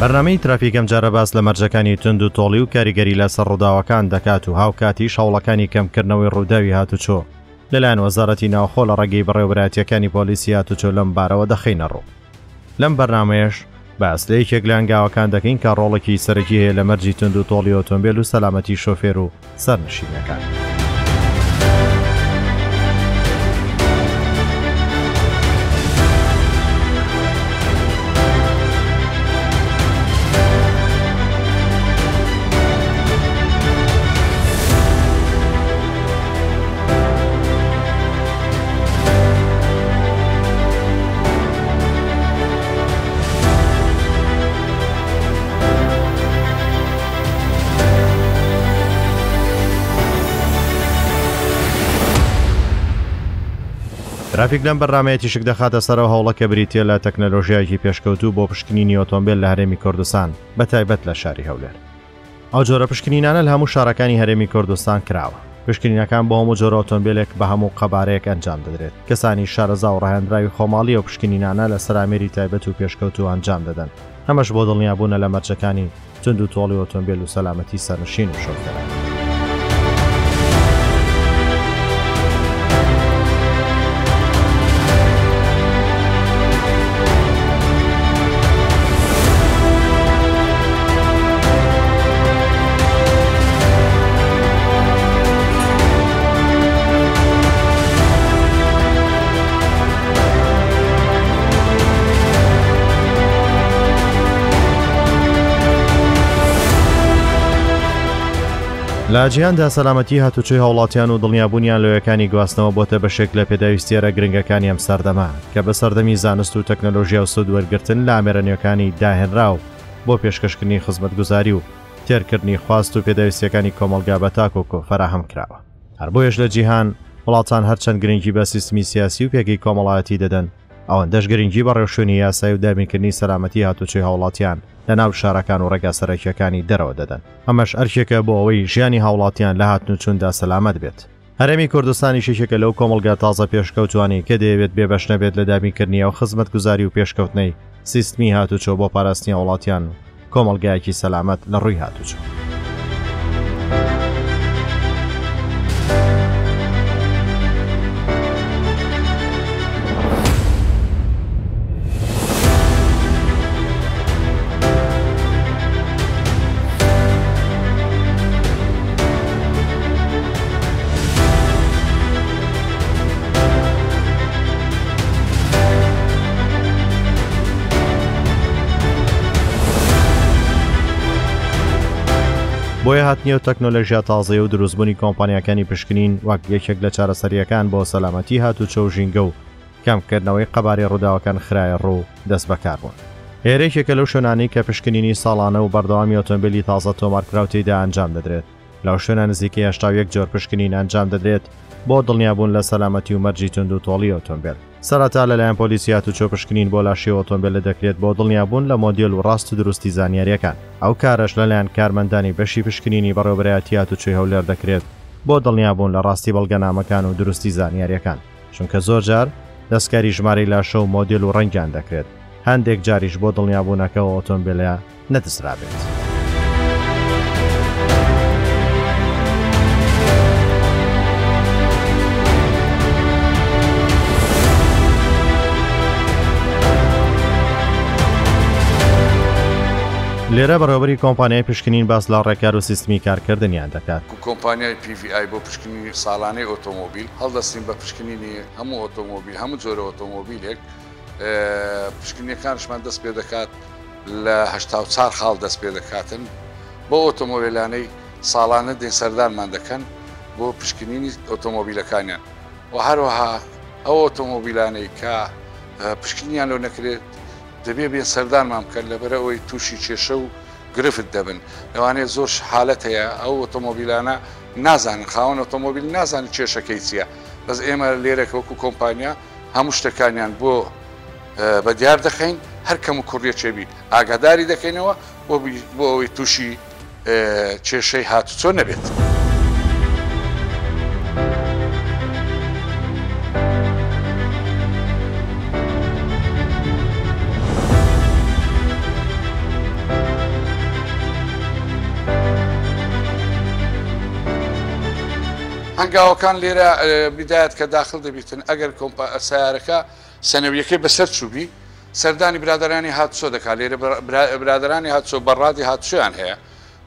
بەرنامەی ترافیک ئەمجارە باس لە مەرجەکانی توند و تۆڵی و کاریگەری لەسەر ڕووداوەکان دەکات و هاوکاتیش هەوڵەکانی کەمکردنەوەی ڕووداوی هاتوچۆ لەلایەن وەزارەتی ناوخۆ لە ڕێگەی بەڕێوەبەرایەتییەکانی پۆلیسی هاتوچۆ لەم بارەوە دەخەینە ڕوو. لەم بەرنامەیەش باس لە یەکێک لە هەنگاوەکان دەکەین کە ڕۆڵێکی سەرەکی هەیە لە مەرجی توندوتۆڵی ئۆتۆمبێل و سەلامەتی شۆفێر و سەرنشینەکان. ترافیک لەم بەرنامەیە تیشک دەخاتە سەر ئەو هەوڵە کە بریتییە لە تەکنەلۆژیایەکی پێشکەوتوو بۆ پشکنینی ئۆتۆمبێل لە هەرێمی کوردستان بە تایبەت لە شاری هەولێر. ئەو جۆرە پشکنینانە لە هەموو شارەکانی هەرێمی کوردستان کراوە. پشکنینەکان بۆ هەموو جۆرە ئۆتۆمبێلێک بە هەموو قەبارەیەک ئەنجام دەدرێت. کەسانی شارەزا و ڕاهێنراوی خۆماڵی ئەو پشکنینانە لەسەر ئامێری تایبەت و پێشکەوتوو ئەنجام دەدەن. ئەمەش بۆ دڵنیابوونە لە مەرجەکانی توندوتۆڵی ئۆتۆمبێل و سەلامەتی سەرنشین و شۆفێران. لە جیهاندا سەلامەتی هاتوچۆی هاوڵاتیان و دڵنیابوونیان لەوەکانی گواستنەوە بۆتە بەشێک لە پێداویستیەرە گرنگەکانی ئەم سەردەمە کە بە سەردەمی زانست و تەکنەلۆژیا و سوود وەرگرتن لە ئامێرە نوێکانی داهێنراو بۆ پێشکەشکردنی خزمەتگوزاری و تێرکردنی خواست و پێداویستیەکانی کۆمەڵگا بە تاک و کۆ فەراهەم کراوە. هەر بۆیەش لە جیهان وڵاتان هەرچەند گرنگی بە سیستمی سیاسی و پێگەی کۆمەڵایەتی دەدەن، ئەوەندەش گرنگی بە ڕێوشوێنی یاسایی و دابینکردنی سەلامەتی هاتوچۆی هاوڵاتیان لە ناو شارەکان و ڕێگا سەرەکیەکانی دەرەوە دەدەن. ئەمەش ئەرکێکە بۆ ئەوەی ژیانی هاوڵاتیان لە هاتن و چووندا سەلامەت بێت. هەرێمی کوردستانیش یەکێکە لەو کۆمەڵگا تازە پێشکەوتووانەی کە دەیەوێت بێبەش نەبێت لە دابینکردنی ئەو خزمەتگوزاری و پێشکەوتنەی سیستمی هاتوچۆ بۆ پاراستنی هاوڵاتیان و کۆمەڵگایەکی سەلامەت لە ڕووی هاتوچۆ. بۆیە هاتنی ئەو تەکنۆلۆژیا تازەیە و دروستبوونی کۆمپانیاکانی پشکنین وەک یەکێک لە چارەسەرییەکان بۆ سەلامەتی هاتوچۆ و ژینگە و کەمکردنەوەی قەبارەی ڕووداوەکان خرایە ڕوو و دەستبەکاربوون. ئێرە یەکێکە لەو شوێنانەی کە پشکنینی ساڵانە و بەردەوامی ئۆتۆمبێلی تازە تۆمارکراو تێیدا ئەنجام دەدرێت. لەو شوێنە نزیکەی 81 جۆر پشکنین ئەنجام دەدرێت بۆ دڵنیابوون لە سەلامەتی و مەرجی توندوتۆڵی ئۆتۆمبێل. سەرەتا لەلایەن پۆلیسی هاتوچۆ پشکنین بۆ لاشەی ئۆتۆمبێلە دەکرێت بۆ دڵنیابوون لە مۆدێل و ڕاست و دروستی زانیارییەکان. ئەو کارەش لەلایەن کارمەندانی بەشی پشکنینی بەڕێوەبەرایەتی هاتوچۆی هەولێر دەکرێت بۆ دڵنیابوون لە ڕاستی بەڵگەنامەکان و دروستی زانیارییەکان. چونکە زۆرجار دەستکاری ژمارەی لاشە و مۆدێل و ڕەنگیان دەکرێت، هەندێک جاریش بۆ دڵنیابوونەکە ئەو ئۆتۆمبێلە نەدزرابێت. لێرە بەڕێوەبەری کۆمپانیای پشکنین باس لە ڕێکار و سیستمی کارکردنیان دەکات. کۆمپانیای PVI بۆ پشکنینی ساڵانەی ئۆتۆمۆبیل، هەڵدەستین بە پشکنینی هەموو ئۆتۆمۆبیل، هەموو جۆرە ئۆتۆمۆبیلێک، پشکنینەکانشمان دەست پێ دەکات لە 84 خاڵ دەست پێ دەکاتن بۆ ئۆتۆمۆبیلانەی ساڵانە دێن سەردانمان دەکەن بۆ پشکنینی ئۆتۆمۆبیلەکانیان و هەروەها ئەو ئۆتۆمۆبیلانەی کە پشکنینیان لۆ نەکرێت دەبێ بێن سەردانمان بکەن لەبەر ئەوەی تووشی کێشە و گرفت دەبن لەوانەیە زۆر حالەت هەیە ئەو ئۆتۆمۆبیلانە نازانن خاوەن ئۆتۆمۆبیل نازانن کێشەکەی چییە بەس ئێمە لێرە وەکو کۆمپانیا هەموو شتەکانیان بۆ بە دیار دەخەین هەر کەم و کوڕیەکێ بی ئاگاداری دەکەینەوە بۆ ئەوەی تووشی کێشەی هاتوچۆ نەبێت. هەنگاوەکان لێرە بدایەت کە داخل دەبیتن ئەگەر کۆمپا سیارەکە سەنەویەکەی بەسەر چوبی سەردانی برادەرانی هاتوچۆ دەکات لێرە برادەرانی هاتوچۆ بەڕادی هاتوچۆیان هەیە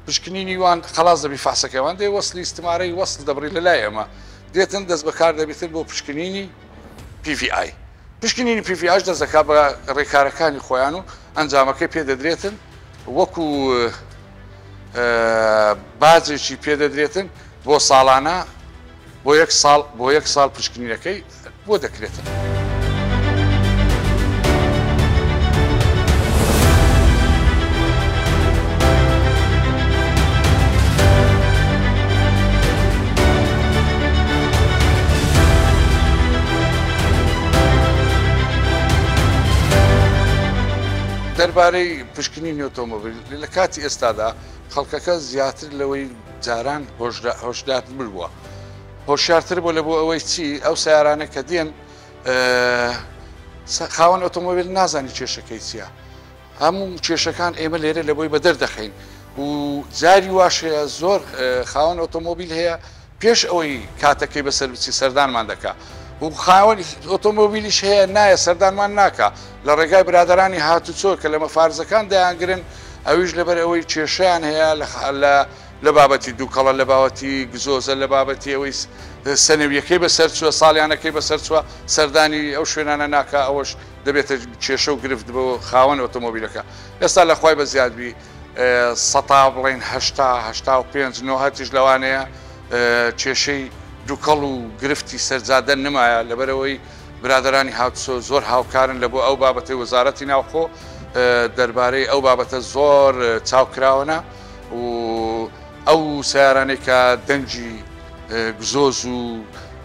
پشکنینی وان خلاص دەبی فەحسەکەی وان دێ وەسلی استمارەی وەسل دەبڕی لە لای ئێمە دێتن دەست بەکار دەبیتن بۆ پشکنینی PVI پشکنینی PVI دەست دەکات بە ڕێکارەکانی خۆیان و ئەنجامەکەی پێ دەدرێتن وەکو باجێکی پێ دەدرێتن بۆ ساڵانە بۆ یەک ساڵ بۆ یەک ساڵ پشکنینەکەی بۆ دەکرێتن. دەربارەی پشکنینی ئۆتۆمۆبیل لە کاتی ئێستادا خەڵکەکە زیاتر لەوەی جاران هۆشدارتر بووە هۆشیارتر بووە لە بۆ ئەوەی چی ئەو سیارانە کە دێن خاوەن ئۆتۆمۆبیل نازانی کێشەکەی چییە هەموو کێشەکان ئێمە لێرە لە بۆی بەدەر دەخەین و جاری واش هەیە زۆر خاوەن ئۆتۆمۆبیل هەیە پێش ئەوەی کاتەکەی بەسەر بچی سەردانمان دەکا و خاوەنی ئۆتۆمۆبیلیش هەیە نایە سەردانمان ناکا لە ڕێگای برادرانی هاتوچۆ کە لە مەفارزەکان دەیانگرن ئەویش لەبەر ئەوەی کێشیان هەیە لە لە بابەتی دووکەڵە لە باوەتی گزۆزە لە بابەتی ئەوەی سەنەویەکەی بەسەر چووە ساڵیانەکەی بەسەر چووە سەردانی ئەو شوێنانە ناکا ئەوەش دەبێتە کێشە و گرفت بۆ خاوەن ئۆتۆمۆبیلەکە ئێستا لە خوای بە زیاد بی سەتا بڵێن 80 85 نۆهەتیش لەوانەیە کێشەی دووکەڵ و گرفتی سەرجادە نمایە لەبەرەوەی برادرانی هاوچۆ زۆر هاوکارن لە بۆ ئەو بابەتەی وەزارەتی ناوخۆ دەربارەی ئەو بابەتە زۆر چاوکراوەنە و ئەو سیارانەی کە دەنگی گزۆز و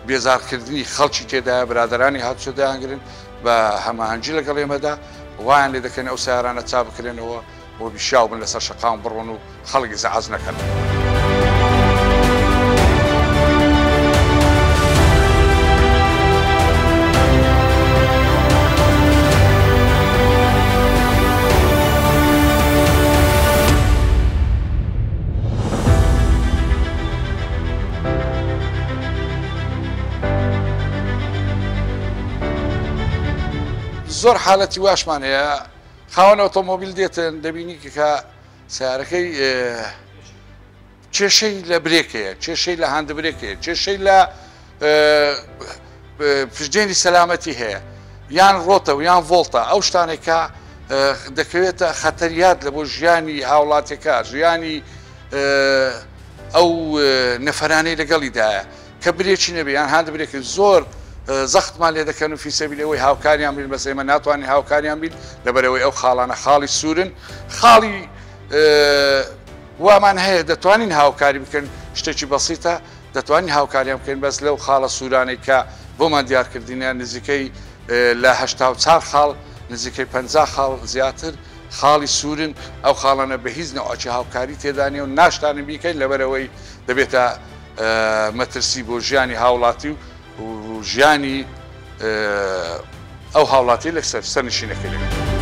بێزارکردنی خەڵکی تێدایە برادرانی هاتوچۆ دەیانگرن بە هەماهەنگی لەگەڵ ئێمەدا وایان لێ دەکەن ئەو سیارانە چا بکرێنەوە و بیشاو بن لەسەر شەقام بڕۆن و خەڵک ئیزعاج نەکەن. زۆر حالەتی واشمان هەیە خاوەن ئۆتۆمۆبیل دێتن دەبینی کە سیارەکەی کێشەی لە برێک هەیە کێشەی لە هاندبرێک هەیە کێشەی لە پشتێنی سەلامەتی هەیە یان ڕۆتە و یان ڤۆڵتە ئەو شتانێک کە دەکەوێتە خەتەریات لە بۆ ژیانی هاوڵاتیەکە ژیانی ئەو نەفەرانەی لەگەڵیدایە کە برێکی نەبێ یان هاند برێکی زۆر زەختمان لێ دەکەن و فیسەبیل ئەوەی هاوکاریان بین بەس ئێمە ناتوانین هاوکاریان بین لەبەرەوەی ئەو خاڵانە خاڵی سوورن خاڵی وامان هەیە دەتوانین هاوکاری بکەن شتێکی بەسیتە دەتوانین هاوکاریان بکەین بەس لەو خاڵە سوورانەی کە بۆمان دیارکردینە نزیکەی لە 84 خاڵ نزیکەی 50 خاڵ زیاتر خاڵی سوورن ئەو خاڵانە بە هیچ نەوعەکی هاوکاری تێدانە و ناشتانن بیکەین لەبەرەوەی دەبێتە مەترسی بۆ ژیانی هاوڵاتی و ژیانی ئەو هاوڵاتی لەسەر سەرنشینەکەی دەبێت.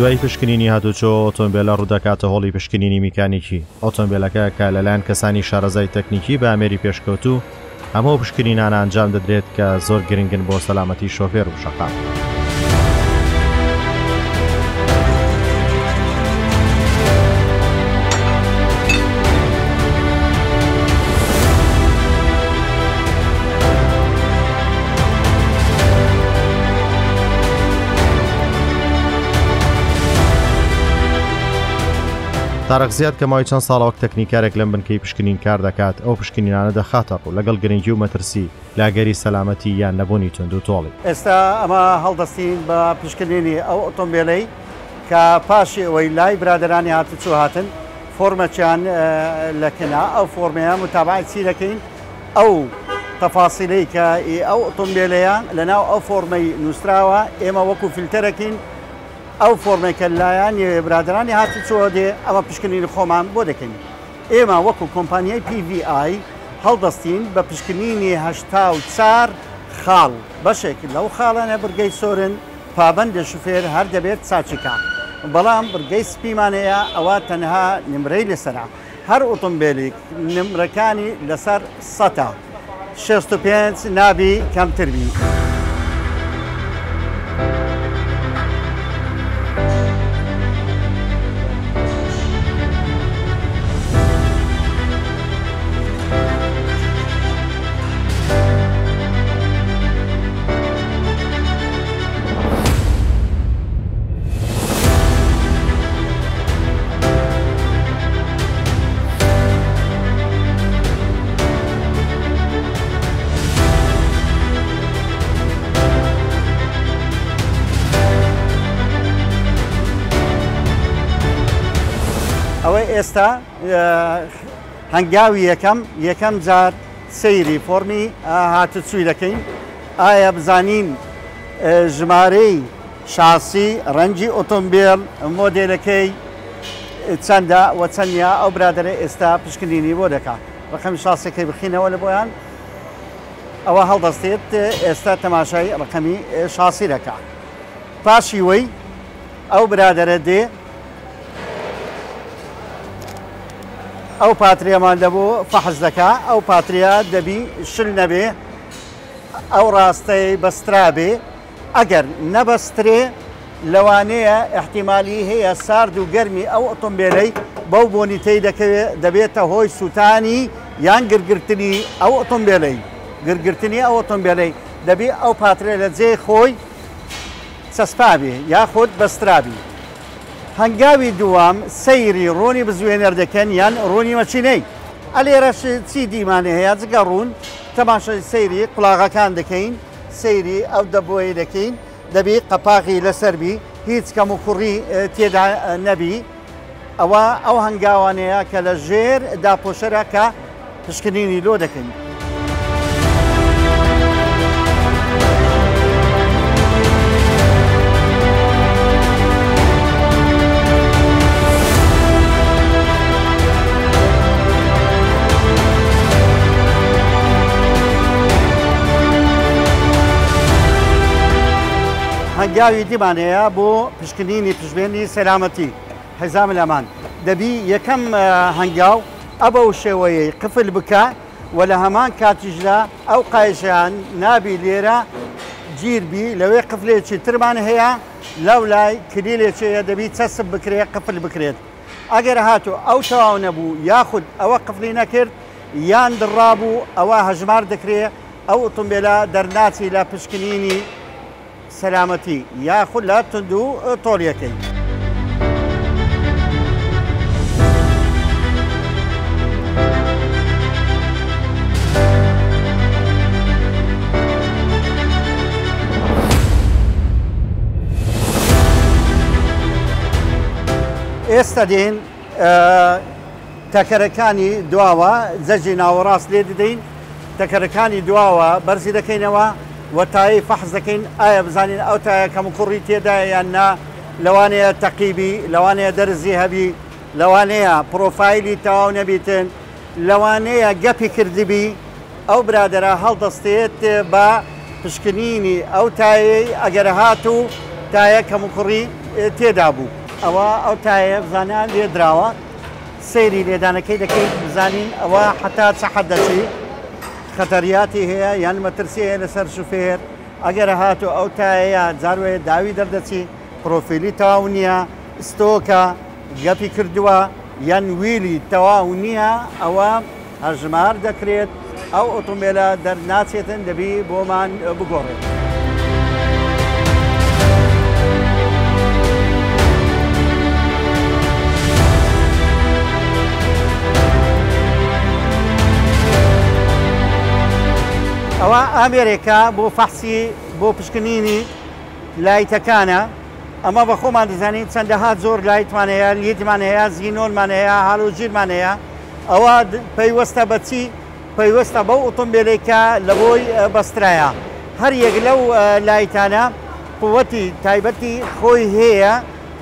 دوای پشکنینی هاتوچۆ ئۆتۆمبێلە ڕوودەکاتە هۆڵی پشکنینی میکانیکی ئۆتۆمبێلەکە کە لەلایەن کەسانی شارەزای تەکنیکی بە ئامێری پێشکەوتوو هەموو ئەو پشکنینانە ئەنجام دەدرێت کە زۆر گرنگن بۆ سەلامەتی شۆفێر و شەقام. تارق زیاد کە ماوەی چەند ساڵە وەک تەکنیکارێک لەم بنکەی پشکنین کار دەکات، ئەو پشکنینانە دەخاتە ڕوو لەگەڵ گرنگی و مەترسی لە ئەگەری سەلامەتی یان نەبوونی توندوتۆڵی. ئێستا ئەمە هەڵدەستین بە پشکنینی ئەو ئۆتۆمبێلەی کە پاشی ئەوەی لای برادەرانی هاتوچۆ هاتن فۆرمەکیان لە کنا، ئەو فۆرمەیە متابەعەی چی دەکەین، ئەو تەفاسیلەی کە ئی ئەو ئۆتۆمبێلەیە لەناو ئەو فۆرمەی نووسراوە ئێمە وەکو فلتەرەکین، ئەو فۆرمەی کە لایانی برادەرانی هاتوچۆ دێ ئەمە پشکنینی خۆمان بۆ دەکەین. ئێمە وەکو کۆمپانیای PVI هەڵدەستین بە پشکنینی 84 خاڵ، بەشێک لەو خاڵانە بڕگەی سۆرن، پابەندە شوفێر هەر دەبێت چاکی کا، بەڵام بڕگەی سپیمان هەیە ئەوە تەنها نمرەی لەسەرە، هەر ئۆتۆمبێلیک نمرەکانی لەسەر سەتە 65 نابی کەمتر بی. ئەوەی ئێستا هەنگاوی یەکەم یەکەم جار سەیری فۆڕمی هاتوچوی دەکەین ئایا بزانین ژمارەی شاسی ڕەنگی ئۆتۆمبێل مۆدێلەکەی چەندە و چەندە ئەو برادەرە ئێستا پشکنینی بۆ دەکا ڕقەمی شاسەکەی بخینەوە لە بۆیان ئەوە هەڵدەستێت ئێستا تەماشای ڕقەمی شاسی دەکا پاشی وەی ئەو برادەرە دێ ئەو پاتریەمان لەبۆ فەحس دەکا ئەو پاتریە دەبی شل نەبێ ئەو ڕاستەی بەسترابێ ئەگەر نەبەسترێ لەوانەیە ئیحتیمالی هەیە سارد و گەرمی ئەو ئۆتۆمبێلەی بەو بۆنیتەی دەکەوێ دەبێتە هۆی سووتانی یان گرگرتنی ئەو ئۆتۆمبێلەی گرگرتنی ئەو ئۆتۆمبێلەی دەبی ئەو پاترێ لە جێی خۆی چەسپابێ یاخود بەسترابی. هەنگاوی دووەم، سەیری ڕۆنی بزوێنەر دەکەن یان ڕۆنی مەکینەی. ئەلێرەش چی دیمانە هەیە جگە ڕوون، تەماشای سەیری قوڵاغەکان دەکەین، سەیری ئەو دەبۆیە دەکەین، دەبی قەپاغی لەسەر بی، هیچ کەموکوڕی تێدا نەبی، ئەوە ئەو هەنگاوانەیە کە لە ژێر داپۆشەرە کە پشکنینی لۆ دەکەین. هەنگاوی دیمان هەیە بۆ پشکنینی پشتبێنی سەلامەتی، حزام الامان، دەبی یەکەم هەنگاو ئەبەو شێوەیەی قفل بکا و لە هەمان کاتیشدا ئەو قایشەیان نابی لێرە گیر بی لەوێ قفلێکی ترمان هەیە لەو لای کلیلێکی هەیە دەبی چەسپ بکرێ قفل بکرێت ئەگەر هاتوو ئەو تەواو نەبوو یاخود ئەوە قفلی نەکرد یان دڕابوو ئەوە هەژمار دەکرێ ئەو ئۆتۆمبێلە دەرناچی لە پشکنینی سەلامەتی یاخود لە توند و تۆڵیەکەی. ئێستا دێن تەکەرەکانی دواوە جەرگی ناوەڕاست لێ دەدەین، تەکەرەکانی دواوە بەرزی دەکەینەوە و تایەی فەحس دەکەین ئایا بزانین ئەو تایە کەموکوڕی تێدایە یان نا، لەوانەیە تەقیبی، لەوانەیە دەرزی هەبی، لەوانەیە پڕۆفایلی تەواو نەبیتن، لەوانەیە گەپی کردبی، ئەو برادەرە هەڵدەستێت بە پشکنینی ئەو تایەی ئەگەر هاتوو تایە کەموکوڕی تێدا بوو. ئەوە ئەو تایەیە بزانە لێدراوە. سەیری لێدانەکەی دەکەیت بزانین ئەوە حەتا چ حەدەکی خەتەریاتی هەیە یان مەترسی هەیە لەسەر شوفێر ئەگەر هاتوو ئەو تایەیە جاروەیە داوی دەردەچی پرۆفیلی تەواو نییە ستۆکە گەپی کردووە یان ویلی تەواو نییە ئەوە هەژمار دەکرێت ئەو ئۆتۆمبێلە دەرناچێتن دەبی بۆمان بگۆڕێت. ئەوە ئامێرێکە بۆ فەحسی بۆ پشکنینی لایتەکانە، ئەمە بە خۆمان دەزانین چەندەها جۆر لایتمان هەیە، لیدمان هەیە، زینۆنمان هەیە، هالۆجینمان هەیە، ئەوە پەیوەستە بە چی؟ پەیوەستە بەو ئۆتۆمبێلەی کە لە بۆی بەسترایە. هەر یەک لەو لایتانە قوتی تایبەتی خۆی هەیە،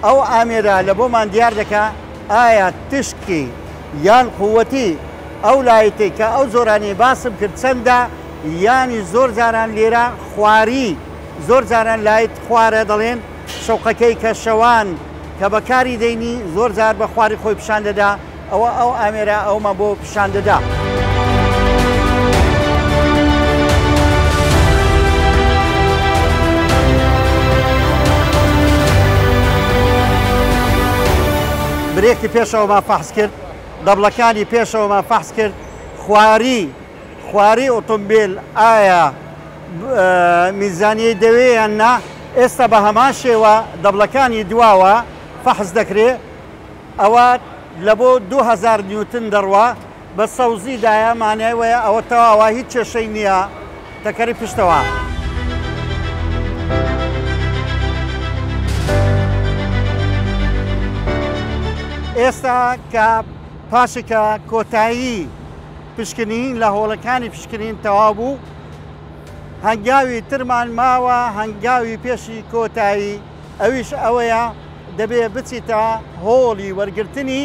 ئەو ئامێرە لە بۆمان دیار دەکا ئایا تشکی یان قوتی ئەو لایتەی کە ئەو جۆرانەی باسم کرد چەندە، یانی زۆر جاران لێرە خواری زۆر جاران لایت خوارە دەڵێن شەوقەکەی کە شەوان کە بەکاری دەینی زۆر جار بە خواری خۆی پیشان دەدا ئەوە ئەو ئامێرە ئەومان بۆ پیشان دەدا. برێکی پێشەوەمان فەحس کرد، دەبڵەکانی پێشەوەمان فەحس کرد، خواری خواری ئۆتۆمبیل ئایا میزانیەی دەوێ یان نا، ئێستا بە هەمان شێوە دەبڵەکانی دواوە فەحس دەکرێ، ئەوە لە بۆ 2000 نیوتن دەڕوا بە سەوزی دایە مانای وەیە ئەوە تەواوە هیچ کێشەی نییە تەکەری پشتەوە. ئێستا کە پاشی کە کۆتایی پشکنین لە هۆڵەکانی پشکنین تەواو بوو، هەنگاوی ترمان ماوە، هەنگاوی پێشی کۆتایی، ئەویش ئەوەیە دەبێ بچیتە هۆڵی وەرگرتنی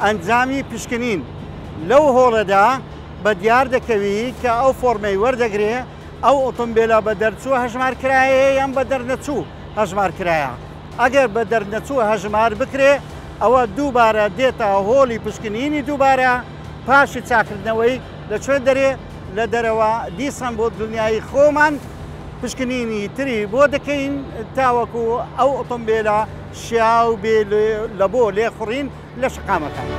ئەنجامی پشکنین. لەو هۆڵەدا بە دیار دەکەوی کە ئەو فۆرمەی وەردەگرێ ئەو ئۆتۆمبێلە بە دەرچوو هەژمار کرایە یان بە دەرنەچوو هەژمار کرایە. ئەگەر بە دەرنەچوو هەژمار بکرێ ئەوە دووبارە دێتە هۆڵی پشکنینی دووبارە، پاشی چاکردنەوەی لە کوێ دەرێ؟ لە دەرەوە، دیسان بۆ دڵنیایی خۆمان پشکنینی تری بۆ دەکەین تاوەکو ئەو ئۆتۆمبێلە شیاو بێ لە بۆ لێخوڕین لە شەقامەکان.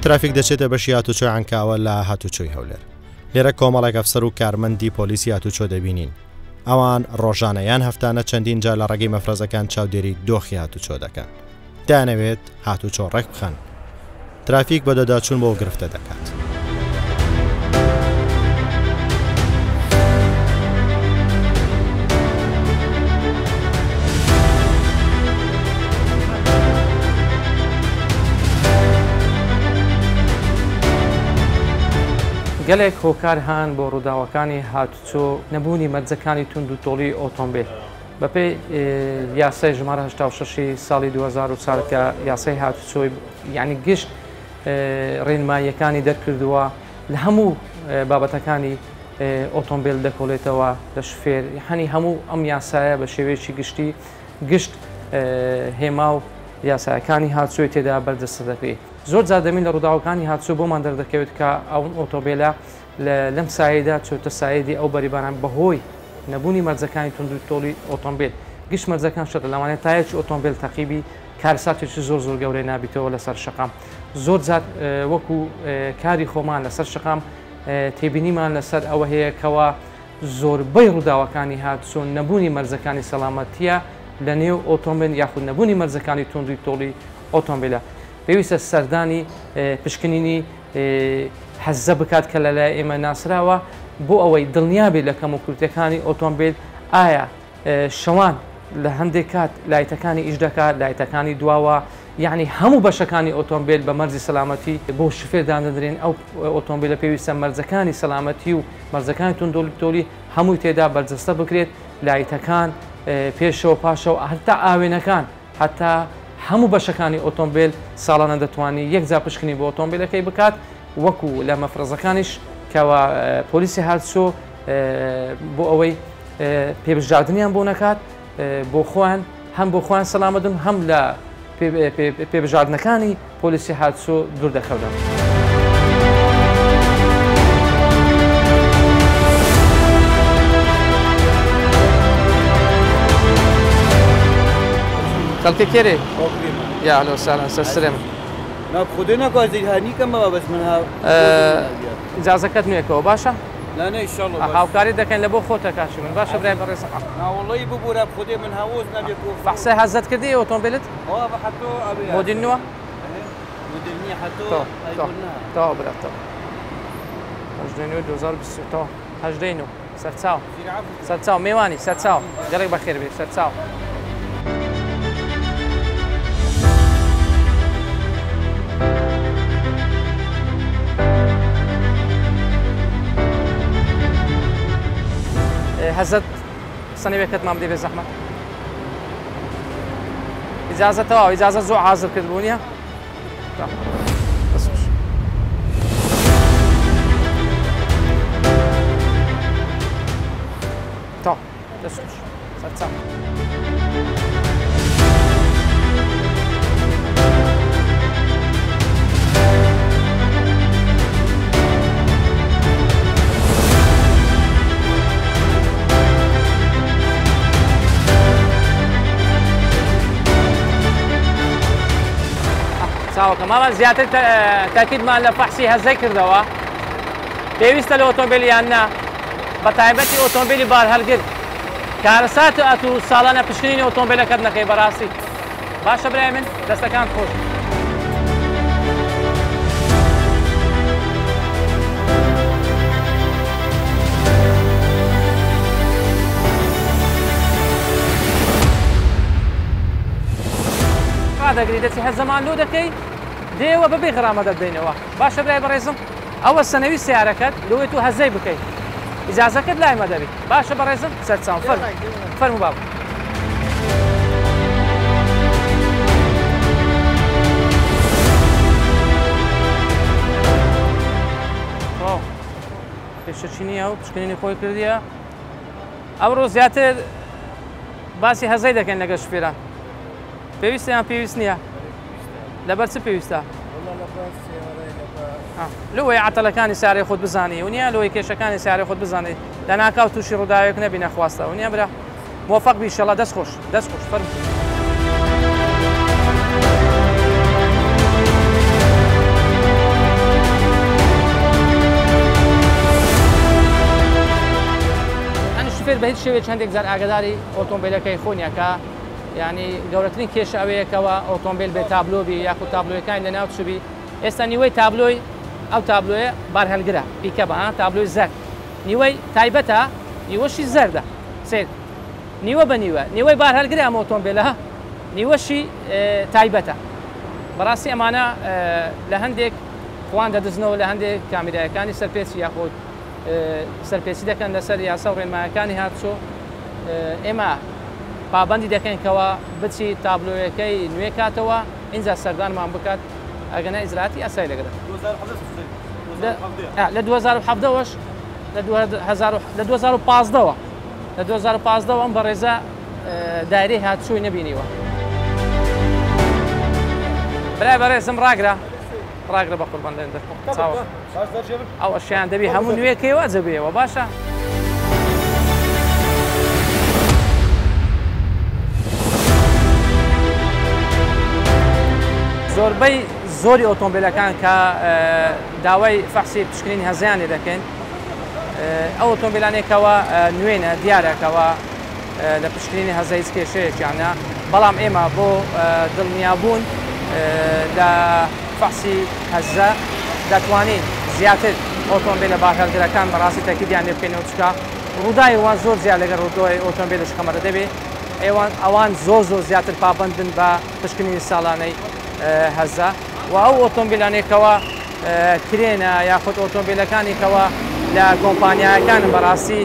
ترافیک دەچێتە بەشی هاتوچۆی عەنکاوە لە هاتوچۆی هەولێر. لێرە کۆمەڵێک ئەفسەر و کارمەندی پۆلیسی هاتوچۆ دەبینین. ئەوان ڕۆژانە یان هەفتانە چەندین جار لە ڕێگەی مەفرەزەکان چاودێری دۆخی هاتوچۆ دەکەن. دەیانەوێت هاتوچۆ ڕێک بخەن. ترافیک بەدواداچوون بۆ ئەو گرفتە دەکات. گەلێک هۆکار هەن بۆ ڕووداوەکانی هاتوچۆ، نەبوونی مەرجەکانی توندوتۆڵی ئۆتۆمبیل. بەپێی یاسای ژمارە 86 ی ساڵی 2004 کە یاسای هاتوچۆی یعنی گشت ڕێنماییەکانی دەرکردووە لە هەموو بابەتەکانی ئۆتۆمبیل دەکۆڵێتەوە لە شوفێر هەنی هەموو ئەم یاسایە بە شێوەیەکی گشتی گشت هێما و یاسایەکانی هاتوچۆی تێدا بەرجەستە دەکرێت. زۆر جار دەمین لە ڕووداوەکانی هاتوچۆ بۆمان دەردەکەوێت کە ئەو ئۆتۆمبیلە لەم سایەدا چۆتە سایەدی ئەو بەریبانان بەهۆی نەبوونی مەرجەکانی توندوتۆڵی ئۆتۆمبیل. گشت مەرجەکان شەرتە لەوانەیە تایەکی ئۆتۆمبیل تەقیبی کارەساتێکی زۆر زۆر گەورەی نابیتەوە لەسەر شەقام. زۆر جار وەکو کاری خۆمان لەسەر شەقام تێبینیمان لەسەر ئەوە هەیە کەوا زۆربەی ڕووداوەکانی هاتوچۆ نەبوونی مەرجەکانی سەلامەتیە لە نێو ئۆتۆمبیل یاخود نەبوونی مەرجەکانی توندوتۆڵی ئۆتۆمبیلە. پێویستە سەردانی پشکنینی هەزە بکات کە لەلای ئێمە ناسراوە بۆ ئەوەی دڵنیا بێت لە کەموکورتیەکانی ئۆتۆمبیل ئایا شەوان لە هەندێک کات لایتەکانی ئیش دەکات لایتەکانی دواوە یعنی هەموو بەشەکانی ئۆتۆمبیل بە مەرجی سەلامەتی بۆ شوفێر دادەنرێن ئەو ئۆتۆمبیلە پێویستە مەرجەکانی سەلامەتی و مەرجەکانی توندوتۆڵی هەمووی تێدا بەرجەستە بکرێت لایتەکان پێشەوە پاشەوە هەتا ئاوێنەکان هەتا هەموو بەشەکانی ئۆتۆمبێل ساڵانە دەتوانی یەک جار پشکنین بۆ ئۆتۆمبێلەکەی بکات وەکو لە مەفرەزەکانیش کەوا پۆلیسی هاتوچۆ بۆ ئەوەی پێبژاردنیان بۆ نەکات بۆ خۆیان هەم بۆ خۆیان سەلامەتن هەم لە پێبژاردنەکانی پۆلیسی هاتوچۆ دوور دەکەونەوە. خەڵکە کێرێ؟ یا ئەهلا وسهلا سەر سلێمە. نا بخودێ ناکو ئەزی هەر نیکەم بابا بەس من ها ئیجازەکەت نوێکەوە باشە؟ نا نا ئیشەڵڵا باش. هاوکاری دەکەین لە بۆ خۆتە کاکی من باشە برای بەڕێزم. نا وەڵڵەی ببورە بخودێ من هاوۆز نابێ کو. فەحسە هەزەت کردی ئۆتۆمبیلت؟ ئەوە بە حەتۆ ئەبێ. مۆدیل نووە؟ مۆدیل نییە حەتۆ. تەواو تەواو برا تەواو. هەژدەی نۆ 2020 تەواو هەژدەی نۆ. سەرچاو سەرچاو مێوانی سەرچاو گەڕێک بەخێر بێ سەرچاو. هەزەت سەنەوێکەتمان بدەی بێ زەحمەت ئیجازە تەواو ئیجازە زۆر حاضر کرد بوو نییە تەواو دەست خۆش سەرچاو. چاوەکە مامان زیاتر تاکیدمان لە فەحسی هەزەی کردەوە پێویستە لە ئۆتۆمبیل یان نا بە تایبەتی ئۆتۆمبیلی بارهەڵگر کارەسات ئەتوو ساڵانە پشکنینی ئۆتۆمبیلەکەت نەکەی بەڕاستی باشە برای من دەستەکانت خۆش. ڕادەگری دەچی هەزەمان لۆ دەکەی دێوە بەبێ غەرامە دەتدەینەوە باشە برای بەڕێزم ئەوە سەنەوی سیارەکەت لۆی تو هەزەی بکەی ئیجازەکەت لای مە دەبی باشە بەڕێزم سەرچاوم فەرموو فەرموو بابم. تەواو کێشەکی نییە و پشکنینی خۆی کردیە ئەمڕۆ زیاتر باسی هەزەی دەکەین لەگەڵ شوفێران پێویستە یان پێویست نییە؟ لەبەر چ پێویستە؟ لەوەی عەتەلەکانی سارەی خۆت بزانی و نییە لەوەی کێشەکانی سارەی خۆت بزانی لە ناکاو تووشی ڕووداوێک نەبی نەخواستە و نییە برا مۆفەق بی ئیشەڵا دەست خۆش دەست خۆش فەرموو. شوفێر بە هیچ شێوەیەک هەندێک جار ئاگاداری ئۆتۆمبیلەکەی خۆ نییە کە یانی گەورەترین کێشە ئەوەیە کەوا ئۆتۆمبیل بێ تابلۆ بی یاخود تابلۆیەکانی لەناو چوبی ئێستا نیوەی تابلۆی ئەو تابلۆیە بارهەلگرە پیکەبە ها تابلۆی زەرد نیوەی تایبەتە نیوەشی زەردە سەیر نیوە بە نیوە نیوەی بارهەلگرە ئەم ئۆتۆمبیلە نیوەشی تایبەتە بەڕاستی ئەمانە لە هەندێک خوان دەدزنەوە لە هەندێک کامیرایەکانی سەرپێچی یاخود سەرپێچی دەکەن لەسەر یاسا و ڕێنمایەکانی هاتچۆ ئێمە پابەندی دەکەین کەوا بچی تابلۆیەکەی نوێ کاتەوە ئینجا سەردانمان بکات ئەگەنا ئیجرائاتی یاسایی لەگەڵ لە 2017 وەش لە 2015ەوە لە 2015ەوە ئەم بەڕێزە دایرەی هاتچۆی نەبینیوە برای بەڕێزم ڕاگرە ڕاگرە بە قوربان لێن چاوە ئەو ئەشیان دەبی هەموو نوێکەیەوە جەبێەوە باشە. زۆربەی زۆری ئۆتۆمبیلەکان کە داوای فەحسی پشکنین هەزیان لێ دەکەین ئەو ئۆتۆمبیلانێکەوە نوێنە دیارەکەوە لە پشکنینی هەزە هیچ کێشەیەکیانە بەڵام ئێمە بۆ دڵنیابوون لە فەحسی هەزە دەتوانین زیاتر ئۆتۆمبیلە بارهەڵگرەکان بەڕاستی تەکیدیان لێ بکەینەوە چکە ڕووداوی وان زۆر زیاد لەگەڵ ڕووداوی ئۆتۆمبیلش خەمەرە دەبێ ئێوان ئەوان زۆر زۆر زیاتر پابەندن بە پشکنینی ساڵانەی هەزە و ئەو ئۆتۆمبیلانەی کەوا کرێنە یاخود ئۆتۆمبیلەکانی کەوا لە کۆمپانیاکانن بەڕاستی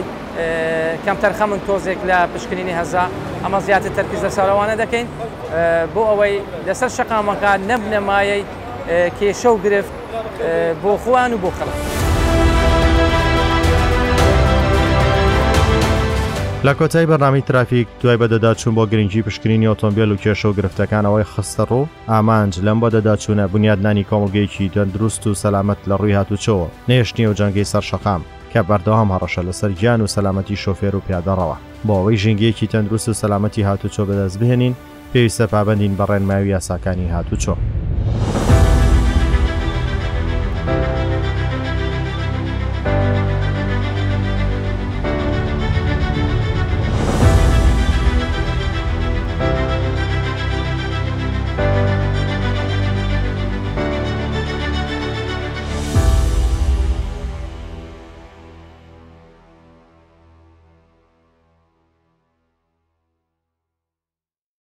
کەمتەرخەمن تۆزێک لە پشکنینی هەزا ئەمە زیاتر تەرکیز لەسەر ئەوانە دەکەین بۆ ئەوەی لەسەر شەقامەکان نەبنە مایەی کێشە و گرفت بۆ خۆیان و بۆ خەڵک. لە کۆتایی بەرنامەی ترافیک دوای بەدەداچوون بۆ گرنگی پشکنینی ئۆتۆمبێل و کێشە و گرفتەکان ئەوەی خستەڕوو، ئامانج لەم بەدەداچوونە بونیادنانی کۆمەڵگەیەکی تەندروست و سەلامەت لە ڕووی هاتوچۆوە، نەهێشتنی ئەو جەنگەی سەر شەقام کە بەردەوام هەڕەشە لەسەر گیان و سەلامەتی شۆفێر و پیادەڕەوە. بۆ ئەوەی ژینگەیەکی تەندروست و سەلامەتی هاتوچۆ بەدەست بهێنین، پێویستە پابەندین بە ڕێنمایی و یاساکانی هاتوچۆ.